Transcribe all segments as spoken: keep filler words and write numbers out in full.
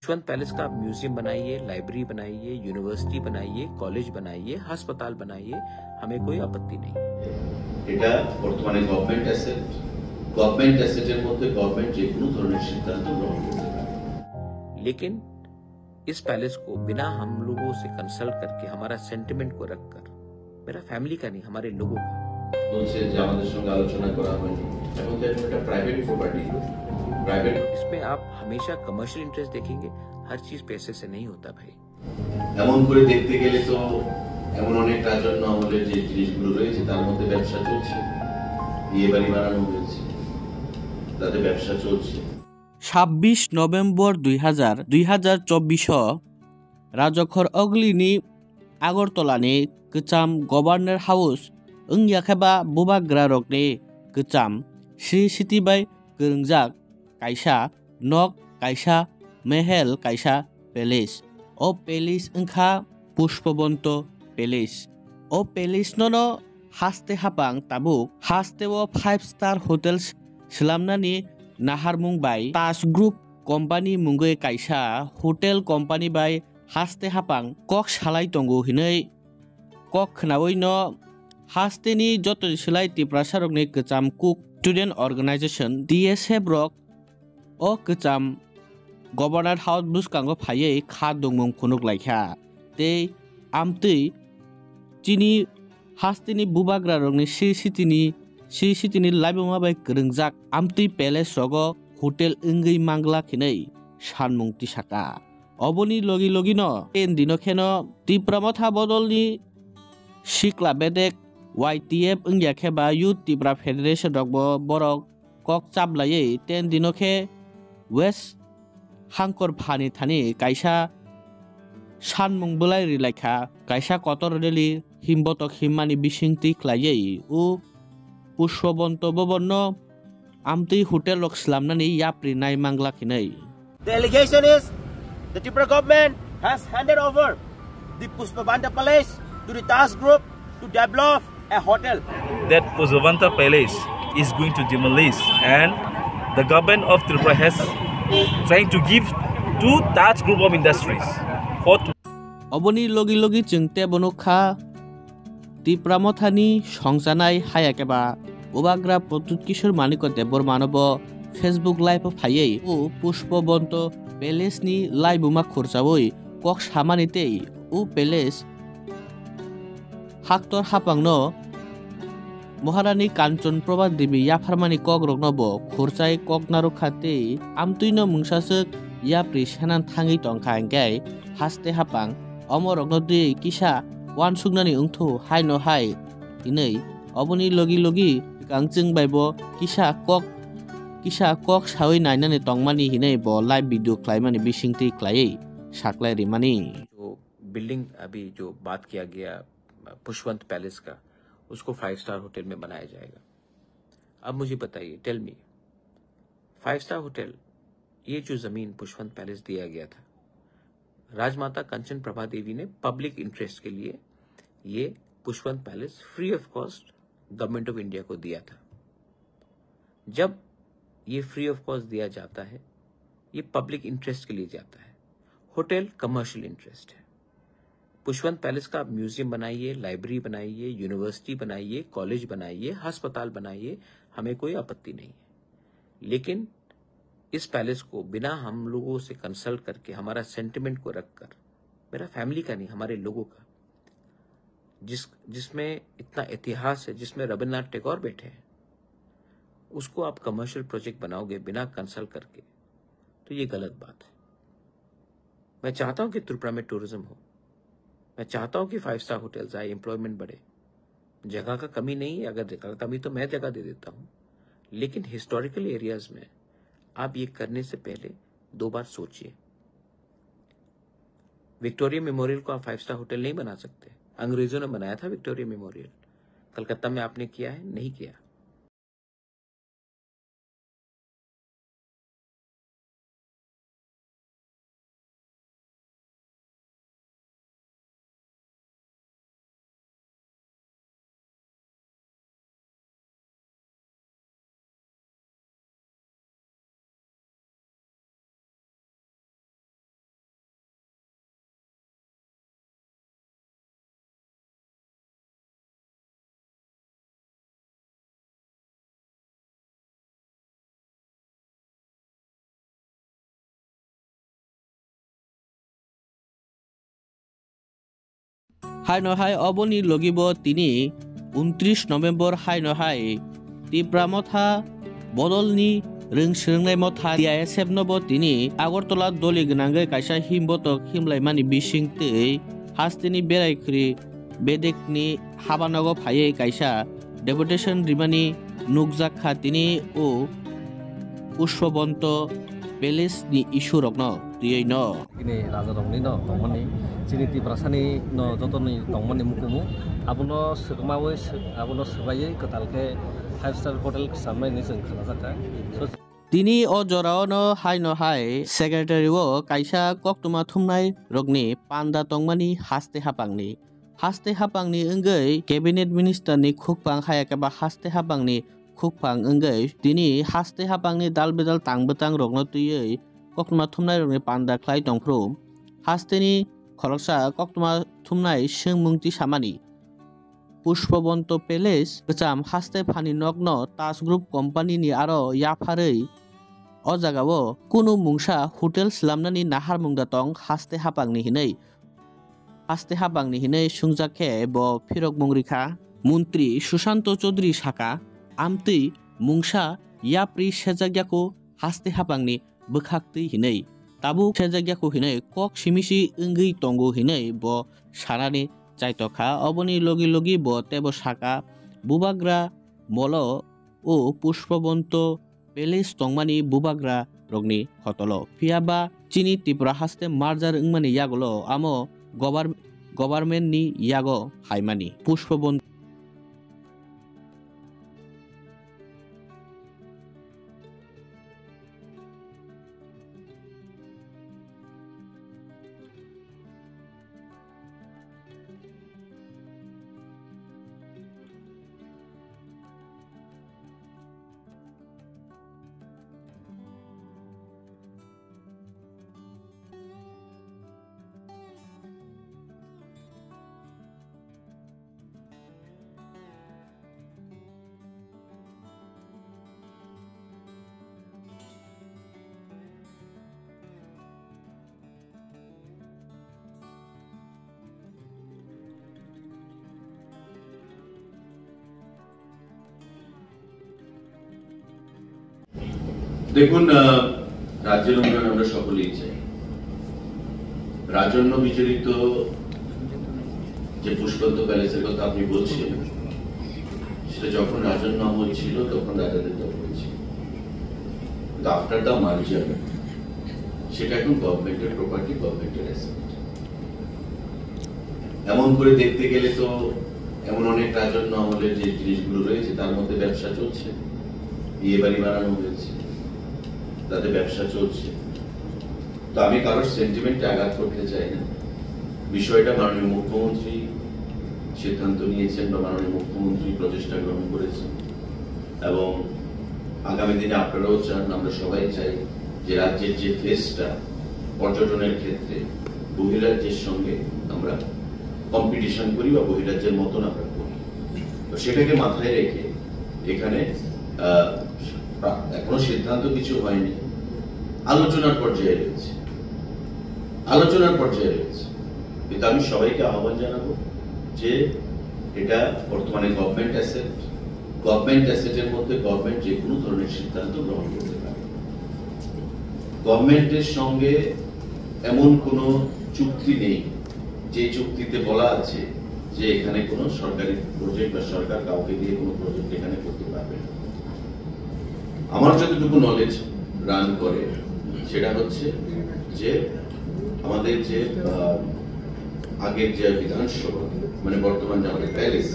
यशवंत पैलेस का आप म्यूजियम बनाइए, लाइब्रेरी बनाइए, यूनिवर्सिटी बनाइए, कॉलेज बनाइए, अस्पताल बनाइए, हमें कोई आपत्ति नहीं है। এটা বর্তমানে গভর্নমেন্ট অ্যাসেট। গভর্নমেন্ট অ্যাসেটের মধ্যে গভর্নমেন্ট যে কোনো ধরনের সিদ্ধান্ত গ্রহণ করতে পারে। लेकिन इस पैलेस को बिना हम लोगों से कंसल्ट करके, हमारा सेंटिमेंट को रखकर, मेरा फैमिली का नहीं, हमारे लोगों का। বলছে যে আমাদের সঙ্গে আলোচনা করা হয়নি। এখন তো এটা একটা প্রাইভেট প্রপার্টি, প্রাইভেট। इसमें आप हमेशा कमर्शियल इंटरेस्ट देखेंगे। हर चीज पैसे से नहीं होता भाई। এমন করে দেখতে গেলে তো এমন অনেক রাজন্য আমলের যে জিনিসগুলো রয়েছে, তার মধ্যে ব্যবসা চলছে। বিয়ে বাড়ি বানানো হয়েছে, তাতে ব্যবসা চলছে। ছাব্বিশ নভেম্বর দুই হাজার, দুই হাজার চব্বিশ o Rajokhor Ogli ni Agartala ni kwcham Governor House wngya khe ba bubagra rokni kwcham Sri Siti bai kwrwngjak kaisa nok, kaisa mehel, kaisa palace. O palace wngkha Pushpabonto Palace. O palace nono haste hapang tabuk haste o five star hotels slamnani naharmung bai Taj Group company mungwi kaisa hotel company bai haste hapang kok salai tongo hinwi kok khnaui no hasteni joto silai Tiprasarokni kwcham Cook Student Organization, T S F rok o kwcham Governor House bwskango phaiwi kha dongmung phunuk laikha. Tei amtwi chini hasteni bubagrarokni Sri Sitini, Sri Sitini laibuma bai kwrwngjak amtwi palace rogo hotel wngwi mangla khinwi sanmung tisaka. Oboni logi logino ten dino kheno Tipra Motha bodolni sikla bedek Y T F wngya khe ba Youth Tipra Federation rokbo borok kok chaplaiwi ten dino khe West Hangkor phani thani kaisa sanmung bwlai ri laikha, kaisa kotor rally himbotok himmani bisingtwi khlaiwi o Pushpabonto Bhabanno amtwi hotel rok slamnani yapri nai mangla khinwi. The allegation is the Tripura government has handed over the Pushpabanta Palace to the Taj Group to develop a hotel. That Pushpabanta Palace is going to demolish and the government of Tripura has trying to give to Taj Group of Industries for Oboni logi logi chwng tebo nukha Tipra Mothani songchanai haya khe ba Bubagra Pradyut Kishore Manikya Debbarmano bo Facebook Live o phaiwi o Pushpabonto Palace ni laibuma khurchaui kok samani tei o palace haktor hapangno Maharani Kanchan Prabha Devi yapharmani kokrokno bo khurchai kok narwkha tei amtwino mungsaswk yapri senan thangwi tongkha, hinkhe haste hapang omorokno twi kisa uansuknani wngthu haino hai hinwi oboni logi logi swkang chwng bai bo kisa kok, kisa kok saui nainani tongmani hinwi bo live video khlaimani bisingtwi khlaiwi saklai rimani. जो बिल्डिंग अभी जो बात किया गया, पुष्पवंत पैलेस का, उसको five star hotel में बनाया जाएगा। अब मुझे बताइए, tell me, five star hotel, ये जो ज़मीन पुष्पवंत पैलेस दिया गया था, राजमाता कंचन प्रभा देवी ने पब्लिक इंटरेस्ट के लिए ये Pushpwant palace free of cost government of India को दिया था। जब ये फ्री ऑफ कॉस्ट दिया जाता है, ये पब्लिक इंटरेस्ट के लिए जाता है। होटल कमर्शियल इंटरेस्ट है। पुष्पवंत पैलेस का आप म्यूजियम बनाइए, लाइब्रेरी बनाइए, यूनिवर्सिटी बनाइए, कॉलेज बनाइए, अस्पताल बनाइए, हमें कोई आपत्ति नहीं है। लेकिन इस पैलेस को बिना हम लोगों से कंसल्ट करके, हमारा सेंटिमेंट को रखकर, मेरा फैमिली का नहीं, हमारे लोगों का, जिस, जिसमें इतना इतिहास है, जिसमें रविन्द्रनाथ टैगोर बैठे हैं, उसको आप कमर्शियल प्रोजेक्ट बनाओगे बिना कंसल्ट करके, तो ये गलत बात है। मैं चाहता हूँ कि त्रिपुरा में टूरिज्म हो, मैं चाहता हूँ कि फाइव स्टार होटल्स आए, एम्प्लॉयमेंट बढ़े। जगह का कमी नहीं है, अगर जगह का कमी तो मैं जगह दे देता हूँ, लेकिन हिस्टोरिकल एरियाज में आप ये करने से पहले दो बार सोचिए। विक्टोरिया मेमोरियल को आप फाइव स्टार होटल नहीं बना सकते। अंग्रेजों ने बनाया था विक्टोरिया मेमोरियल। कलकत्ता में आपने किया है? नहीं किया। Haino hai oboni logibo tini untris November haino hai Tipra Motha bodolni rwng swrwngnai motha T I S F nobo tini Agartala doli gwnangwi kaisa himbotok himlaimani bising twi hasteni berai khri bedekni habanogo phaiwi kaisa deputation rimani nukjak kha tini o Pushpabonto Palace ni issue rokno twiwi no. Chini raja rokni no tongmani, chini Tiprasani no jotoni tongmani mukumu, abono swkmawi sw-, abono swbaiwi kwtal khe five star hotel samnai hinwi chwng khnajak kha. So, tini o jorao no hai no hai secretary o kaisa koktwma thumnai rokni panda tongmani haste hapangni. Haste hapangni wngwi cabinet minister ni khukpang hai khe ba haste hapangni khukpang wngwi tini haste hapangni dal bedal tang bwtang rokno twiwi koktwma thumnai rokni panda khlai tongphuru. Hasteni khoroksa koktwma thumnai swngmung tisamani. Pushpabonto Palace kwcham haste phani nokno Taj Group company ni aro yapharwi o jagao kunu mungsa hotel slamnani naharmung da tong haste hapangni hinwi. Haste hapangni hinwi sungjak khe bo phirokmung rikha. Montri Sushanto Chaudhary saka, amtwi mungsa yapri sejak yaku haste hapangni bwkhaktwi hinwi. Tabuk sejak yaku hinwi kok simisi wngwi tongo hinwi bo sanani chaitok kha. Oboni logi logi bo teibo saka, bubagra molo o Pushpabonto Palace tongmani bubagra rokni hotolo. Phiya ba chini Tripura haste merger wngmani yagulo amo gobar-, government ni yago phaimani. Pushpabonto. দেখুন, আহ, রাজ্যের উন্নয়ন আমরা সকলেই চাই। রাজন্য বিজড়িত যে পুষ্পবন্ত প্যালেসের কথা আপনি বলছেন, সেটা যখন রাজন্য আমল ছিল, তখন রাজাদের দখলে ছিল। কিন্তু after the merger, সেটা এখন গভর্নমেন্টের প্রপার্টি, গভর্নমেন্টের অ্যাসেট। এমন করে দেখতে গেলে তো এমন অনেক রাজন্য আমলের যে জিনিসগুলো রয়েছে, তার মধ্যে ব্যবসা চলছে, বিয়ে বাড়ি বানানো হয়েছে, তাতে ব্যবসা চলছে। তো আমি কারোর সেন্টিমেন্টে আঘাত করতে চাই না। বিষয়টা মাননীয় মুখ্যমন্ত্রী সিদ্ধান্ত নিয়েছেন বা মাননীয় মুখ্যমন্ত্রী প্রচেষ্টা গ্রহণ করেছেন, এবং আগামী দিনে আপনারাও চান, আমরা সবাই চাই যে রাজ্যের যে ফেসটা পর্যটনের ক্ষেত্রে বহিরাজ্যের সঙ্গে আমরা কম্পিটিশন করি বা বহিরাজ্যের মতন আমরা করি। তো সেটাকে মাথায় রেখে এখানে, আহ, প্রা-, এখনো সিদ্ধান্ত কিছু হয়নি, আলোচনার পর্যায়ে রয়েছে, আলোচনার পর্যায়ে রয়েছে। কিন্তু আমি সবাইকে আহ্বান জানাবো যে এটা বর্তমানে গভর্নমেন্ট অ্যাসেট, গভর্নমেন্ট অ্যাসেটের মধ্যে গভর্নমেন্ট যে কোনো ধরনের সিদ্ধান্ত গ্রহণ করতে পারে। গভর্নমেন্টের সঙ্গে এমন কোনো চুক্তি নেই যে চুক্তিতে বলা আছে যে এখানে কোনো সরকারি প্রজেক্ট বা সরকার কাউকে দিয়ে কোনো প্রজেক্ট এখানে করতে পারবে না। আমার যতটুকু নলেজ রান করে, সেটা হচ্ছে যে আমাদের যে, আহ, আগের যে বিধানসভা, মানে বর্তমান যে আমাদের প্যালেস,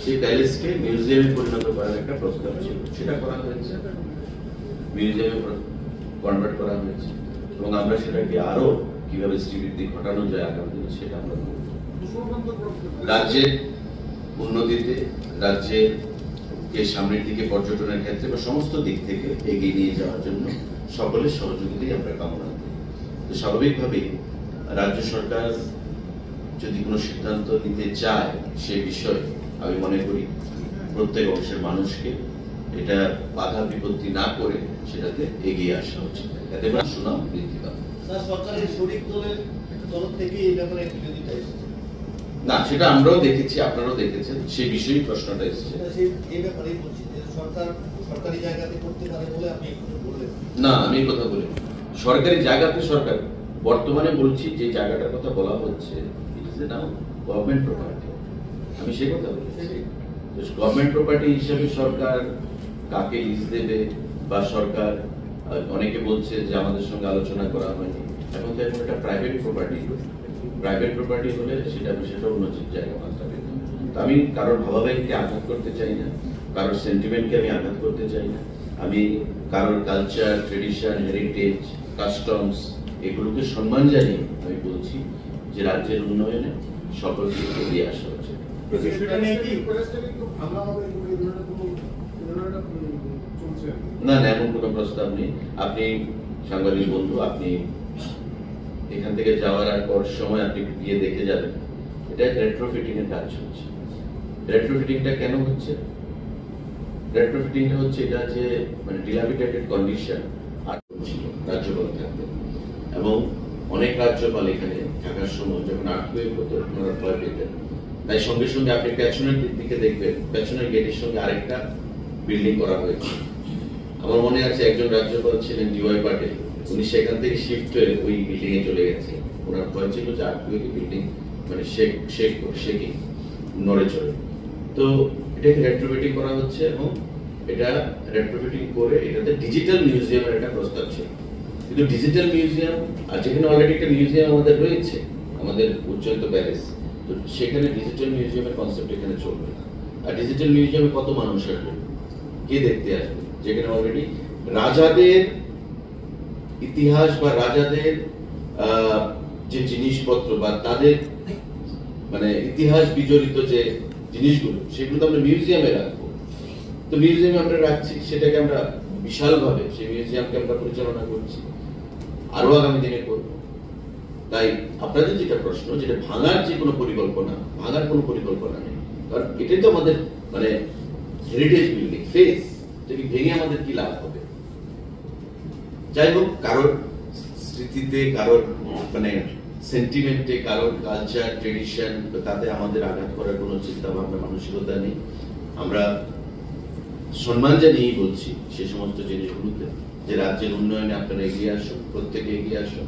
সেই প্যালেসকে মিউজিয়ামে পরিণত করার একটা প্রস্তাব ছিল, সেটা করা হয়েছে। মিউজিয়ামে কনভার্ট করা হয়েছে এবং আমরা সেটাকে আরো কিভাবে শ্রীবৃদ্ধি ঘটানো যায় আগামী দিনে, সেটা আমরা করব। রাজ্যের উন্নতিতে, রাজ্যের কে সামনের দিকে পর্যটনের ক্ষেত্রে বা সমস্ত দিক থেকে এগিয়ে নিয়ে যাওয়ার জন্য সকলের সহযোগিতাই আমরা কামনা করি। তো স্বাভাবিকভাবেই রাজ্য সরকার যদি কোনো সিদ্ধান্ত নিতে চায় সে বিষয়ে, আমি মনে করি প্রত্যেক অংশের মানুষকে এটা বাধা বিপত্তি না করে সেটাতে এগিয়ে আসা উচিত, এতে করে সুনাম বৃদ্ধি পাবে। স্যার, সরকারের শরিক দলের তরফ থেকে এই ব্যাপারে বিরোধিতা এসেছে। না, সেটা আমরাও দেখেছি, আপনারাও দেখেছেন, সেই বিষয়েই প্রশ্নটা এসেছে। সেটা সেই এই ব্যাপারেই বলছি যে সরকার সরকারি জায়গাতে করতে পারে বলে আপনি এখানে বললেন। না, আমি এই কথা বলি, সরকারি জায়গাতে সরকার, বর্তমানে বলছি যে জায়গাটার কথা বলা হচ্ছে, it is now government property. আমি সেই কথা বলেছি, গভর্নমেন্ট প্রপার্টি হিসেবে সরকার কাকে লিজ দেবে বা সরকার, আহ, অনেকে বলছে যে আমাদের সঙ্গে আলোচনা করা হয়নি। এখন তো এখন একটা প্রাইভেট প্রপার্টি, প্রাইভেট প্রপার্টি হলে সেটা বিষয়টা অন্য জায়গা মাত্রা পেত। তো আমি কারোর ভাবাবেগকে আঘাত করতে চাই না, কারোর সেন্টিমেন্টকে আমি আঘাত করতে চাই না। আমি কারোর কালচার, ট্রেডিশন, হেরিটেজ, কাস্টমস, এগুলোকে সম্মান জানিয়ে আমি বলছি যে রাজ্যের উন্নয়নে সকলকে এগিয়ে আসা উচিত। সেটা নিয়ে কি প্যালেসটাকে একটু ভাঙা হবে, এই ধরনের কোনো, এই ধরনের একটা, উম, চলছে আর কি। না, না, এমন কোনো প্রস্তাব নেই। আপনি সাংবাদিক বন্ধু, আপনি এখান থেকে যাওয়ার আর পর সময় আপনি একটু গিয়ে দেখে যাবেন। এটা রেট্রোফিটিং এর কাজ চলছে। রেট্রোফিটিংটা কেন হচ্ছে? রেট্রোফিটিংটা হচ্ছে এটা যে, মানে, ডিলাপিডেটেড কন্ডিশন আর ছিল রাজ্যপাল থাকতে, এবং অনেক রাজ্যপাল এখানে থাকার সময় যখন আর্থকোয়েক হতো, ওনারা ভয় পেতেন। তাই সঙ্গে সঙ্গে আপনি পেছনের দিক দিকে দেখবেন, পেছনের গেটের সঙ্গে আরেকটা বিল্ডিং করা হয়েছে। আমার মনে আছে, একজন রাজ্যপাল ছিলেন ডিওয়াই পাটিল, উনি সেখান থেকে শিফট হয়ে ওই বিল্ডিং এ চলে গেছেন। ওনার ভয় ছিল যে আর্থকোয়েকে বিল্ডিং, মানে, শেক শেক শেকিং, নড়ে চড়ে। তো এটাকে রেট্রোফিটিং করা হচ্ছে এবং এটা রেট্রোফিটিং করে এটাতে ডিজিটাল মিউজিয়ামের একটা প্রস্তাব ছিল, কিন্তু ডিজিটাল মিউজিয়াম, আর যেখানে অলরেডি একটা মিউজিয়াম আমাদের রয়েছে, আমাদের উজ্জ্বল প্যালেস, তো সেখানে ডিজিটাল মিউজিয়ামের কনসেপ্ট এখানে চলবে না। আর ডিজিটাল মিউজিয়ামে কত মানুষ আসবে, কে দেখতে আসবে, যেখানে অলরেডি রাজাদের ইতিহাস বা রাজাদের, আহ, যে জিনিসপত্র বা তাদের, মানে, ইতিহাস বিজড়িত যে জিনিসগুলো, সেগুলো তো আমরা মিউজিয়ামে রাখবো। তো মিউজিয়ামে আমরা রাখছি, সেটাকে আমরা বিশালভাবে সেই মিউজিয়ামকে আমরা পরিচালনা করছি, আরো আগামী দিনে করব। তাই আপনাদের যেটা প্রশ্ন, যেটা ভাঙার যে কোনো পরিকল্পনা, ভাঙার কোনো পরিকল্পনা নেই, কারণ এটাই তো আমাদের, মানে, হেরিটেজ বিল্ডিং, ফেস। যদি ভেঙে আমাদের কি লাভ হবে? যাই হোক, কারোর স্মৃতিতে, কারোর, মানে, সেন্টিমেন্টে, কারোর কালচার, ট্রেডিশন, তাতে আমাদের আঘাত করার কোনো চিন্তা ভাবনা, মানসিকতা নেই। আমরা সম্মান জানিয়েই বলছি সে সমস্ত জিনিসগুলোতে, যে রাজ্যের উন্নয়নে আপনারা এগিয়ে আসুন, প্রত্যেকে এগিয়ে আসুন।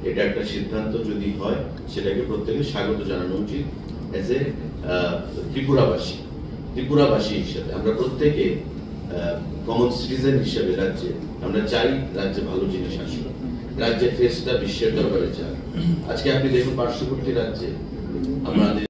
এটা একটা সিদ্ধান্ত যদি হয়, সেটাকে প্রত্যেকে স্বাগত জানানো উচিত। এজ এ ত্রিপুরাবাসী, ত্রিপুরাবাসী হিসাবে আমরা প্রত্যেকে কমন সিটিজেন হিসাবে রাজ্যে আমরা চাই রাজ্যে ভালো জিনিস আসুক, রাজ্যের ফেসটা বিশ্বের দরবারে যাক। আজকে আপনি দেখুন, পার্শ্ববর্তী রাজ্যে আমাদের